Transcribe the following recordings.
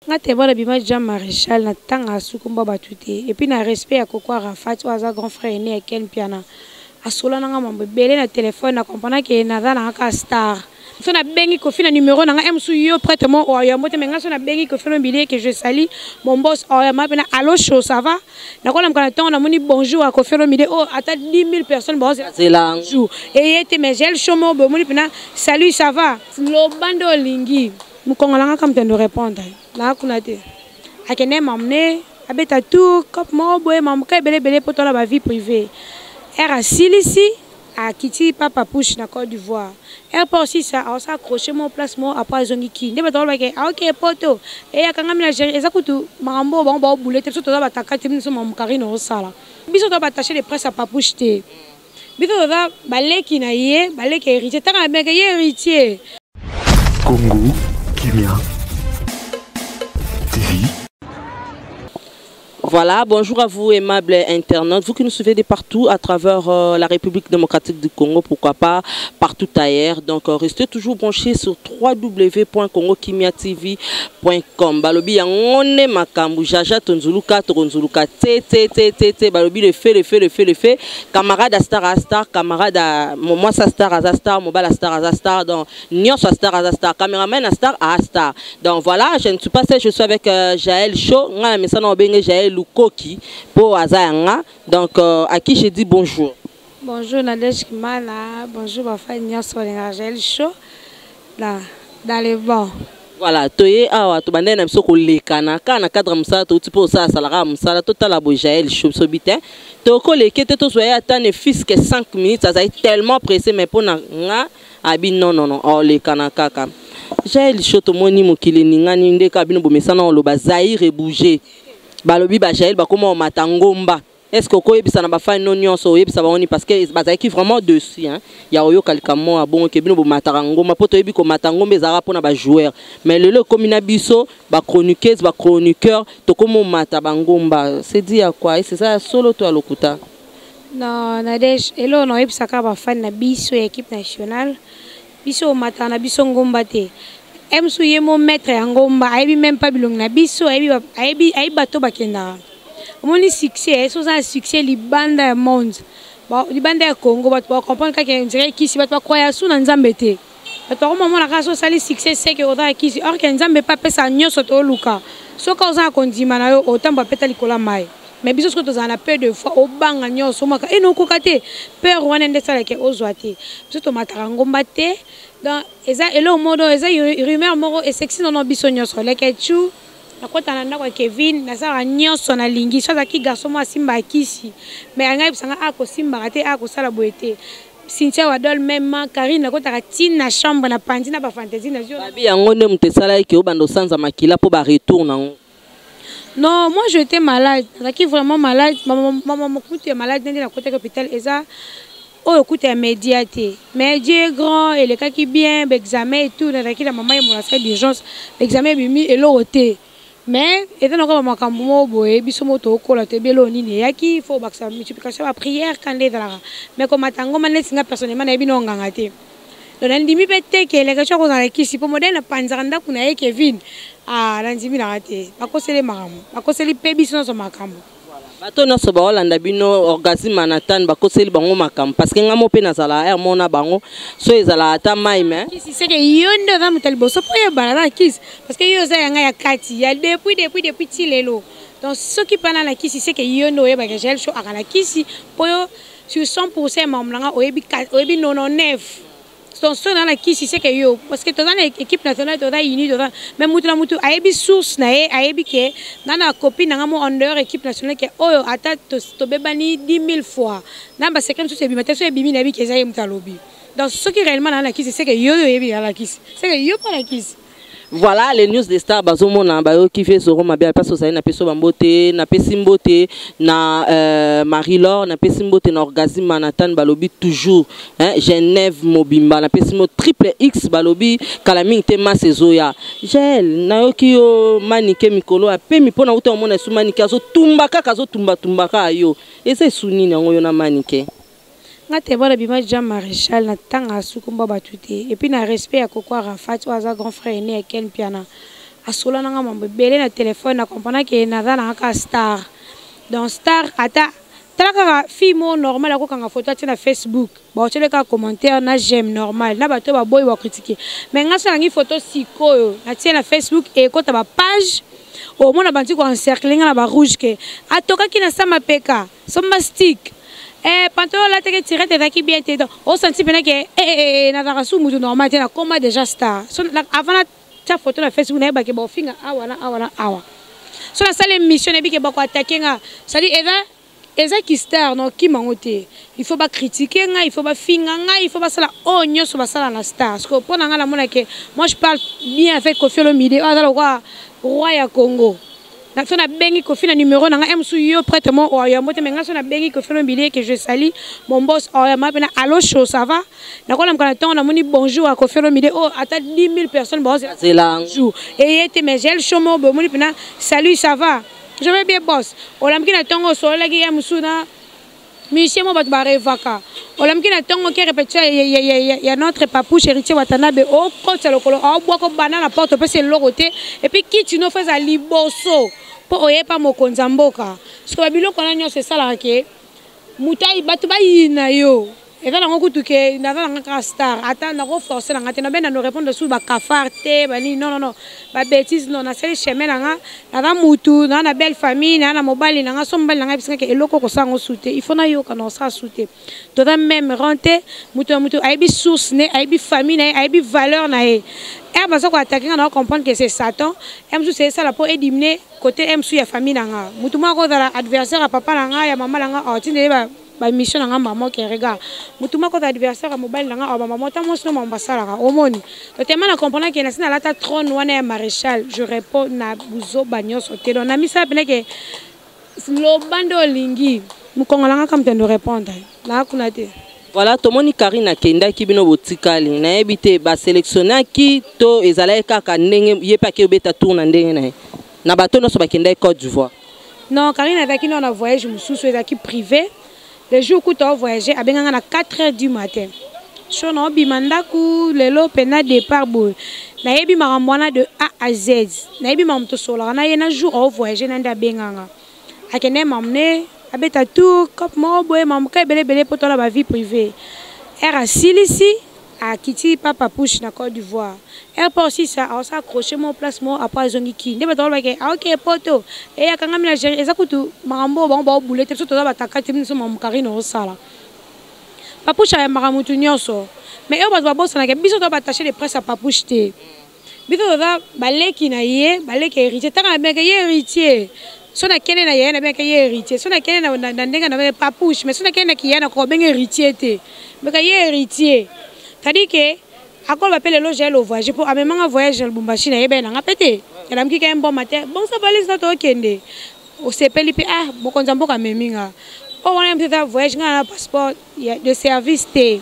Nga te bana bima jean marechal na tanga sukomba batu te et puis na respect ya koko arafat oyo aza grand frère aine ya ken mpiana asola na nga mambo ebele na telephone na comprena ke naza na nga kaka star so na bengi koffi na numero na nga msu yo prêtre mo oyambo te mais nga so na bengi koffi olomide que je sali mon boss oyamba pena allo show ça va nakolamuka na ntongo namoni bonjour ya koffi olomide oyo ata 10 000 personnes baozela jour eye te mais jael show moko boye omoni pena salut ça va loba nde olingi Mukongo na nga kaka mutu ando repondre naa kuna te akende m'emmener abeta tour cop moko boye mambo ka ebele ebele po tola ba vie privee heure asilisi akiti pa papouche na Cote d'Ivoire heure po aosisa aosala crochet moko place moko après azongi kin nde bato balobake aoke poto eye akangami na Algerie eza kutu makambo oyo bango baobule te biso toza bataka te biso makambo Carine osala biso toza ba attache de presse ya papouche te biso toza baleki na ye baleki ya héritier tanga na beke ye héritier. Congo Kimia TV. Voilà, bonjour à vous, aimables internautes, vous qui nous suivez de partout à travers la République démocratique du Congo, pourquoi pas partout ailleurs. Donc, restez toujours branchés sur www.congokimiatv.com. Balobi yango nde makambu, jaja tonzuluka, tonzuluka, te, te, te, te, te, balobi le fait, le fait, le fait, le fait. Camarade à star à star, camarade à, moi sa star à star, mobile à star à star, donc nyonso à star à star, caméraman à star à star. Donc voilà, je ne suis pas seule, je suis avec Jaël Show, nga na mesana obenge Jaël Lukoki po aza yanga. Donc à qui je dis bonjour. Bonjour Nadège Kimana, bonjour ba fan nyonso na Jaël Show dans les bons. Voilà, toye awa to bandai na biso kolekana ka na cadre musala to tipo sala sala musala totala bo Jaël Show so bite. To koleke te to soya ata ne fils que 5 minutes azali tellement pressé mais pona nga abi non non non oh lekana kaka. Jaël Show to moni mokili ningani ndeka bino bomesana oloba Zaïre bouger. Balobi ba Jaël ba koma mata ngomba. Est-ce que koyebisa na ba fan no nyonso oyebisa ba oni parce que bazalaki vraiment dessus hein. Ya oyoka likambo ya bon ke bino bomataka ngomba po toyebi komata ngomba ezalaka mpona ba joueur. Mais lelo ekomi na biso ba chroniqueuses, ba chroniqueurs tokomi omata ba ngomba. C'est dit à quoi? C'est ça solo to ya lokuta? Non, Nadège, eloko na oyebisaka ba fan na biso ya équipe nationale, biso omata na biso ngomba te. Msu ye mo maître ya ngomba, ayebi même pas bilongi na biso, ayebi ba, ayebi, ayebi bato bakendaka. Omoni succès, so oza na succès libanda ya monde. Ba, libanda ya Congo, bato ba comprendre kaka on dirait kisi, bato ba croya su na Nzambe te. Bato ba komona kaka so osali succès c'est que oza na kisi, or que Nzambe pa pesa nyonso to luka. Soki oza na kondima na yo, otambo apeta likolo ya mayi. Mais biso soki tozala na peu de fois, obanga nyonso, omaka, eh, nokoka te. Peur wana nde esalaka ozwa te. Biso tomataka ngomba te. Donc, eza eloko moko, donc, eza rumeur moko, esexi nono biso nyonso. Leke chu, nakota na ndako ya Kevin, nasalaka nyonso nalingi. So azalaki garçon moko asimbaka kisi. Mais anga yebisa nga, ah, kosimbaka te, ah, kosala boye te. Cynthia Wadol même, Karine nakotaka ti na chambre na pandi na ba fantaisie na zio. Babi yango nde moto esalaki ke obanda osanza makila po ba retour nango. Non, moi j'étais malade. Nazalaki vraiment malade. Maman, maman, mokutu ya malade nde nakotaki hôpital eza oyo kuta ya média te. Mais Dieu est grand, elekaki bien, ba examen et tout, nazalaki na mama ye mona salle d'urgence, ba examen ebimi eloko te. Mais eza na ba makambo moko boye, biso moto tokola te belo nini eyaki, il faut bakisa multiplication ba prière quand nde ezalaka. Mais komata ngoma neti nga personnellement nayebi no nganga te. Donc nandimi pe te ke eleka cho kozala kisi po modèle na panzaka ndako na ye Kevin. Ah, nandimi na te. Bakoseli makambo. Bakoseli pe biso nyonso makambo. Bato nyonso baolanda bino orgasme Manhattan bakoseli bango makambo parce que nga mo pe nazala air mona bango so ezala ata mai mais kisi c'est que yo nde oza moto ya liboso po oyebana na kisi parce que yo oza yanga ya kati ya depuis depuis depuis ti lelo. Donc soki pana na kisi c'est que yo nde oyebaka Jaël Show aka na kisi po yo sur 100% ya makambo na nga oyebi oyebi 99. Donc soki na na kisi c'est que yo parce que toza na équipe nationale toza unie toza mais mutu na mutu ayebi source na ye ayebi ke nga na copine na nga mo en dehors équipe nationale ke oyo ata tobebani 10 000 fois na ba secret mosusu ebima te so ebimi nayebi ke eza ye mutu alobi. Donc soki réellement na na kisi c'est que yo oyebi na na kisi c'est que yo mpo na kisi. Voilà les news des stars bazomona bayoki ve Zoro Mabia parce ozali na peso bambote na pesi mbote na Marie-Laure na pesi mbote na Orgasme Manhattan balobi toujours hein, Genève Mobimba na pesi mo triple X balobi kala mingi te masse ezoya. Jaël nayoki yo manike mikolo apemi pona uta omona esu manike azotumba kaka azotumba tumba kaka yo eza esu nini yango yo na manike? Nga te bana bima Jean Maréchal na tanga sukumba batu te et puis na respect ya Koko Arafat oyo aza grand frère aîné ya Ken Mpiana. Asola nanga mambo ebele na telefone, na comprendre ke naza nanga kaka star. Donc star, ata tala kaka fille moko normal akokanga photo, atie na Facebook, baotiele kaka commentaire na j'aime normal, na bato baboyi bacritiquer. Mais nga so nangi photo sikoyo, natie na Facebook, ekota bapage, omona bandi koencercler nga na barouge ke atokaki na sa mapeka, somba stick, pantalon olataki tirette ezalaki bien te. Donc osanti mpena ke nazalaka su mutu normal te, nakoma déjà star. So avant natia photo na Facebook, nayebake baofinga awa na awa na awa. So nasala émission, nayebi ke bakoattaquer nga. C'est-à-dire eza ki star na okima yango te. Il faut bacritiquer ngai, il faut bafinga ngai, il faut basala oyo nyonso basala na star. Parce que mpo na ngai, namona ke moi, je parle bien avec Kofi Olomide oyo aza lokwa roi ya Congo. So nabengi Kofi na numéro na ngai mosusu, yo prête mo oyambo te. Mais ngai so nabengi Kofi Olomide, que je sali mon boss, oyamba mpena: "Allo show, ça va?" Nakolamka na ntongo, namoni bonjour ya Kofi Olomide oyo ata 10 000 personnes baozela jour eye te. Mais Jael Show moko boye, omoni mpena: "Salut, ça va?" "Je vais bien, boss." Olamki na ntongo, osololaki ye mosusu na musicien mo bato barevaka. Olamki na ntongo, ke répétition ya notre Papouche Héritier Watanabe, okotisa lokolo, aobwaka banda na porte, opesi eloko te. Et puis kiti no fo eza liboso mpo oyepa mokonzi ya mboka. Parce que babiloko wana nyonso esalaka ke moto bato bayina yo. Eza nango kutu ke naza nanga kaka star, ata nakoforce nanga te, nabe nano répondre su bacafard te, banini, non, non, non, babêtise, non. Nasali chemin nanga, naza mutu naa na belle famille, naa na mobali nanga. So mobali nanga ebisingaki eloko kosala yango su te, il faut nayoka na kosala su te. Toza même rang te. Mutu na mutu ayebi source ne, ayebi famille na ye, ayebi valeur na ye. Ere baza koattaquer nga, na comprendre que c'est Satan. E mosusu esala mpo ediminuer côté e mosusu ya famille na nga. Mutu moko akozala adversaire ya papa na nga, ya mama na nga, atindeli bamission na nga mama ke regarde. Motu moko aza adversaire ya mobali na nga, awa bamama ota mwasi no mama basalaka. Omoni totema na comprendre ke nasi nalata trône wana ya maréchal. Je réponds na buzoba nyonso te. Donc na misala pene ke loba nde olingi mokongo na nga ka moto ando répondre naa kuna te. Voilà, tomoni Karine akendaki, bino botikali. Nayebi te basélectionnaki to ezalaki kaka ndenge ye mpe ake obeta tour na ndenge na ye na bato nyonso bakendaki Côte d'Ivoire. Non, Karine azalaki nao na voyage mosusu, ezalaki privé. Le jour kuta ovoyage, abenganga na 4 heures du matin: "So na obima ndako lelo mpena départ boye." Nayebi makambo wana de A à Z, nayebi makambo tosolaka na ye. Na jour aovoyage na nde abenganga, akende mamne abeta tour cope moko boye, makambo ka ebele ebele mpo tola bavie privée. Ere asilisi, akiti papa push na Côte d'Ivoire airport sisa, aosa accroché mo place mo, après azongi kini. Nde bato balobake aoke poto eyakangami na Géri. Eza kutu makambo oyo bango baobule te. Biso toza bataka te. Biso makambo Karine osala, Papouche ayambaka motu nyonso. Mais oyo bato babosanaka, biso to baattaché de presse ya Papouche te. Biso toza baleki na ye, baleki Héritier. Ntango nabengaka ye Héritier, so nakende na ye, nabengaka ye Héritier. So nakende na ndenge na Papouche, mais so nakende na kiya, na kobenga Héritier te, beka ye Héritier. C'est-à-dire ke akoloba mpe lelo Jael ovoyage mpo amemanga voyage na Lubumbashi, nayebaki nanga mpe te. Elamki ka ye mboma te, bongisa valise na tookende. Osepeli mpe: "Ah, mokonzi ya mboka amemi nga." Oyo wana mpe eza voyage. Nga na passeport de service te,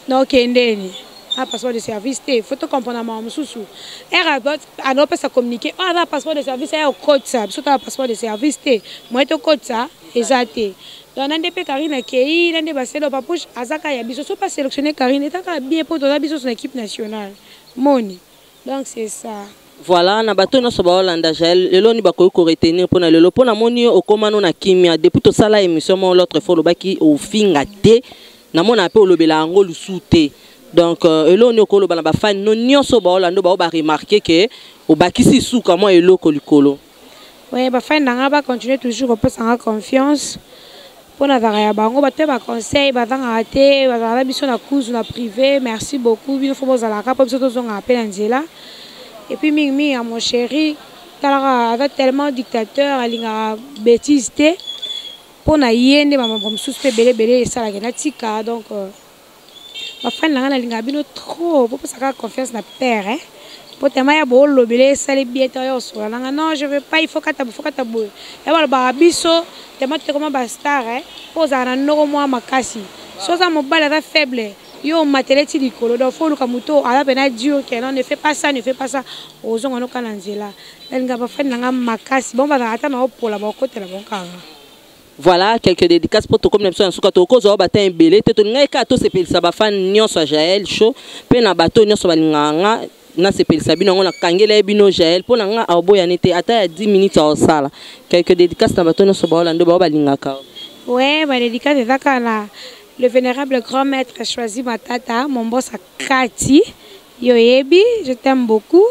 naokendeni na passeport de service te. Faut tocomprendre makambo mosusu. Ere anopesa communiqué oyo aza passeport de service, aya okotisa biso toza passeport de service te, moye tokotisa eza te. Donc na nde mpe Karine akei na nde basele. Papouche aza kaka ya biso. So pas sélectionné Karine, eza kaka bien mpo toza biso na équipe nationale moni. Donc c'est ça. Voilà, na bato nyonso baolanda Jael lelo, ni bakoki koretenir mpona lelo, mpo namoni yo okóma no na kimia depuis tosala émission moko l'autre fois. Olobaki ofinga te, namona mpe olobela yango lusu te. Donc eloko nini okoloba na bafani no nyonso baolanda, bao baremarquer ke obakisi suka mwa eloko likolo? Oui, bafani na nga bacontinue toujours kopesanga confiance mpo nazalaka ya bango. Bato baconseil bazangaka te, bazalaka na biso na kuzu na privé. Merci beaucoup. Bino fo bozalaka mpo biso tozongaka mpe na nzela. Et puis mingimingi ya mon chéri, talaka, aza tellement dictateur, alingaka bêtise te. Mpo na ye nde bamambo mosusu mpe ebele ebele esalaka natika. Donc bafani na ngai, nalingaka bino trop. Bopesaka confiance na père, eh? Po tema ya boolobela esali bien te. Oyo osola nanga: "Non, je veux pas, il faut kata, faut kata boye." Ya balobaka biso tema te koma bastar, mpo ozala na ndoko mwa makasi. So oza mobali aza faible, yo omatele ti likolo. Donc fo oluka moto aza mpena dur ke non, ne fais pas ça, ne fais pas ça. Ozonga noka na nzela. Nalinga bafani nanga makasi. Bongo bazala ata na opola, bakotela bonkanga. Voilà, quelques dédicaces mpo tokomi na biso na suka. Tokozwa bata ebele te. Tolingai kaka tosepelisa bafani nyonso ya Jael Show mpe na bato nyonso balingaka nga. Nasepelisa bino yango, nakangela ye bino Jael mpo na nga aoboyani te, ata ya 10 minutes aosala quelque dédicace na bato nyonso baolanda, bao balingaka. Ouais, badédicace eza kaka na le vénérable grand maître Choisi Matata Mombosa Kati, yoyebi, je t'aime beaucoup.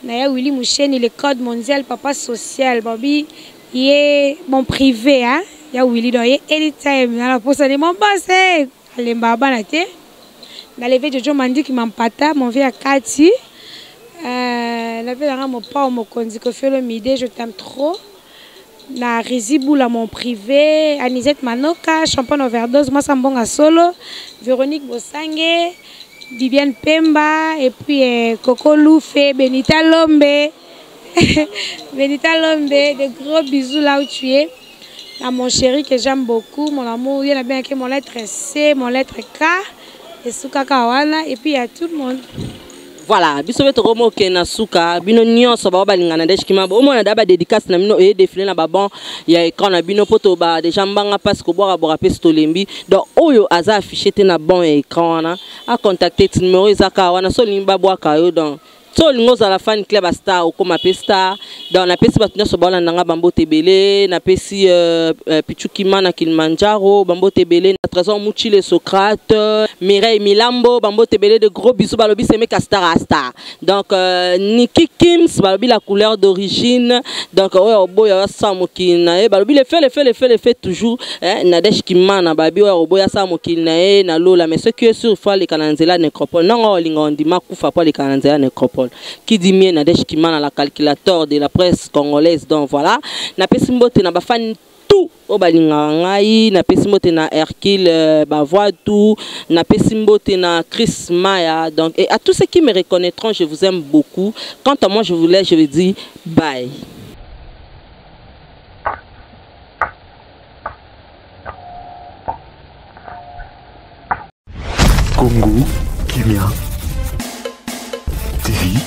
Naya Willy Musheni, le code mondial, papa social, babi ye mon privé, hein, ya Willy, donc ye anytime na la posa mon boss, eh, alemba bana te. Na levé Jojo Mandiki Mampata, mon vieux Kati, napelanga mopao mokonzi Koffi Olomide, je t'aime trop. Na Rizi Boula, mon privé, Anisette Manoka, Champagne Overdose, Mwasa Mbonga Solo, Véronique Bosange, Bibiane Pemba, et puis Coco Loufé, Benita Lombe. Benita Lombe, de gros bisous là où tu es. À mon chéri que j'aime beaucoup, mon amour, il y en a bien qui mon lettre C, mon lettre K, et Soukaka wana, et puis à tout le monde. Voilà, biso mpe tokoma okende na suka. Bino nyonso bao balingana Nadege Kima, omona da badédicace na bino eye défilé na baban ya écran na bino, mpo toba déjà mbanga mpasi kobwakabwaka mpe tolembi. Donc oyo aza affiché te na ban ya écran wana, acontacte ti numéro eza kaka wana. So olingi babwaka yo, donc so olingi ozala fan club ya star, okóma mpe star. Donc napesi bato nyonso baolanda nga bambote ebele. Napesi Pichukima na Kilimanjaro bambote ebele, na Trésor Muchile, Socrate, Mireille Milambo bambote ebele, de gros bisous. Balobi semeka star a star. Donc Niki Kims, balobi la couleur d'origine. Donc oyo oboya asala mokili na ye, balobi le fait, le fait, le fait, le fait toujours, eh, Nadège Kimana, babi oyo oboya asala mokili na ye na lola. Mais ce qui est sûr, faut aleka na nzela nécropole. Nongo olinga ondima kufa po aleka na nzela nécropole. Qui dit mieux? Nadège Kimana, la calculateur de la presse congolaise. Donc voilà, napesi mbote na bafani tout oyo balingaka ngai. Napesi mbote na Hercule Bavoitou, napesi mbote na Chris Maya. Donc, et à tous ceux qui me reconnaîtront, je vous aime beaucoup. Quant à moi, je vous laisse, je vous dis bye. Congo Kimia TV.